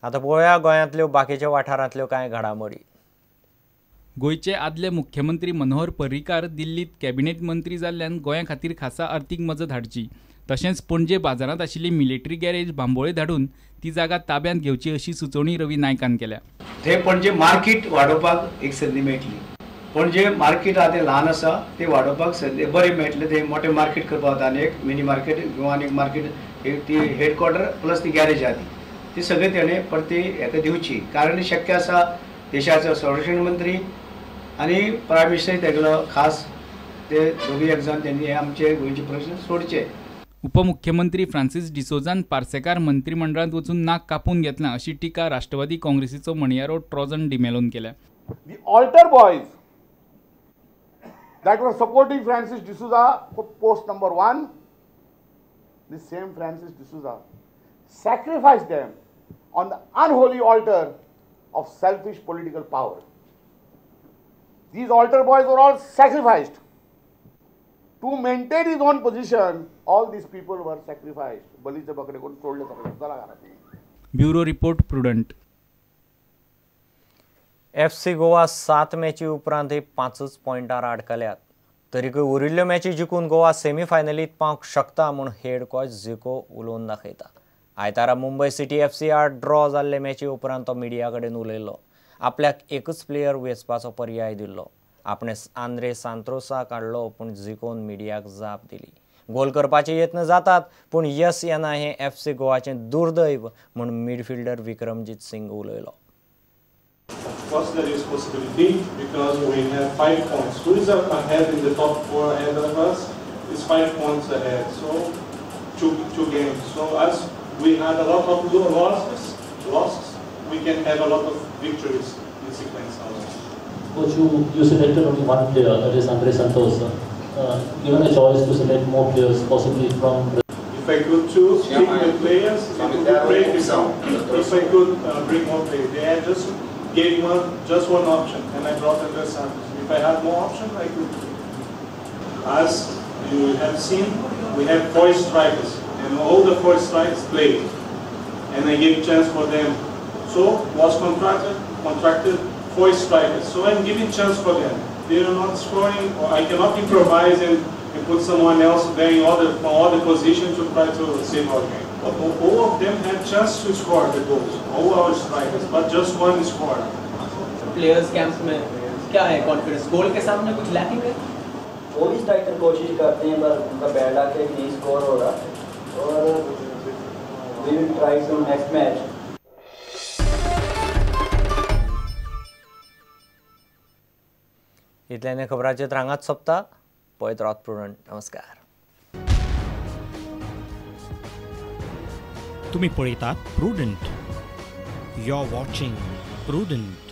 आतां पळोवया गोंयांतल्यो बाकीच्या वाठारांतल्यो कांय घडामोडी. गोंयचे आदले मुख्यमंत्री मनोहर पर्रीकार दिल्लीत कॅबिनेट मंत्री जाल्ल्यान गोंया खातीर खासा अर्थीक मजत हाडची, तशेंच पणजे बाजारांत आशिल्ली मिलिटरी गॅरेज बांबोळे धाडून ती जागा ताब्यांत घेवची अशी सुचोवणी रवी नायकान केल्या. थंय पणजे मार्केट वाडोवपाक एक संदी मेळटली. पणजे मार्केट आतां ल्हान आसा, ते वाडोवपाक संदी बरें मेळटलें. थंय मोटें मार्केट करपाक जाता आनी एक मिनी मार्केट किंवा आनी एक मार्केट, एक ती हेडक्वॉर्टर प्लस ती गॅरेज आहा ती सगळी तेणें परती हेका दिवची. कारण शक्य आसा देशाचो संरक्षण मंत्री आनी प्रायम मिनिस्टर तेगलो खास ते दोगूय एक जावन तेणी हे आमचे गोंयचे प्रश्न सोडचे. उपमुख्यमंत्री फ्रांसीस डिसोजान पार्सेकार मंत्रिमंडळांत वचून नाक कापून घेतला अशी टिका राष्ट्रवादी काँग्रेसीचो म्हणयारो ट्रॉजन डिमेलोन केल्या. The altar boys that were supporting Francis D'Souza for post number 1, the same Francis D'Souza sacrificed them on the unholy altar of selfish political power. These altar boys were all sacrificed. To maintain his own position, all these people were sacrificed. बलीचे बकरे कोण सोडले सगळे. चला घरात. Bureau report, Prudent. FC Goa 7 मॅची उपरांत 5 पॉयंटार आडकल्यात. तरीकय उरिल्ल्यो मॅची जिखून गोवा सेमीफायनलीत पावंक शकता म्हूण हेड कोच झिको उलोवन दाखयता. आयतारा मुंबय सिटी एफसी आड ड्रॉ जाल्ले मॅची उपरांत तो मिडिया कडेन उलयलो. आपल्याक एकच प्लेयर वेंचपाचो पर्याय दिल्लो. आपणे आंद्रे सांत्रोसाक हाडलो पूण झिकोन मिडियाक जाप दिली. गोल करपाचे यत्न जातात पूण यस येना हें एफसी गोवाचें दुर्दैव म्हूण मिडफिल्डर विक्रमजीत सिंग उलयलो. Of course there is possibility because we have 5 points. Who is ahead in the top 4 ahead of us is 5 points ahead. So two games. So as we had a lot of losses, we can have a lot of victories in sequence also. Coach, you selected only one player, that is Andre Santos. Given a choice to select more players, possibly from... If I could choose, pick the players, it would be great if I could bring more players. They had just gave just one option, and I brought Andre Santos. If I had more options, I could. As you have seen, we have 4 strikers, and all the 4 strikers played, and I gave chance for them. So was contracted 4 strikers. So I'm giving chance for them. They are not scoring, or I cannot improvise and put someone else there in from other position to try to save our game. But all of them had chance to score the goals, all our strikers, but just one scored. Players camp में क्या है confidence? गोल K सामने कुछ lacking है? वो भी striker कोशिश करते हैं पर उनका बैड लक है नहीं स्कोर हो रहा, और we will try to next match. इतल्याने खबराचेर हांगाच सोंपता. पळयत रावत प्रुडंट. नमस्कार. तुम्ही पळयतात Prudent. You are watching Prudent.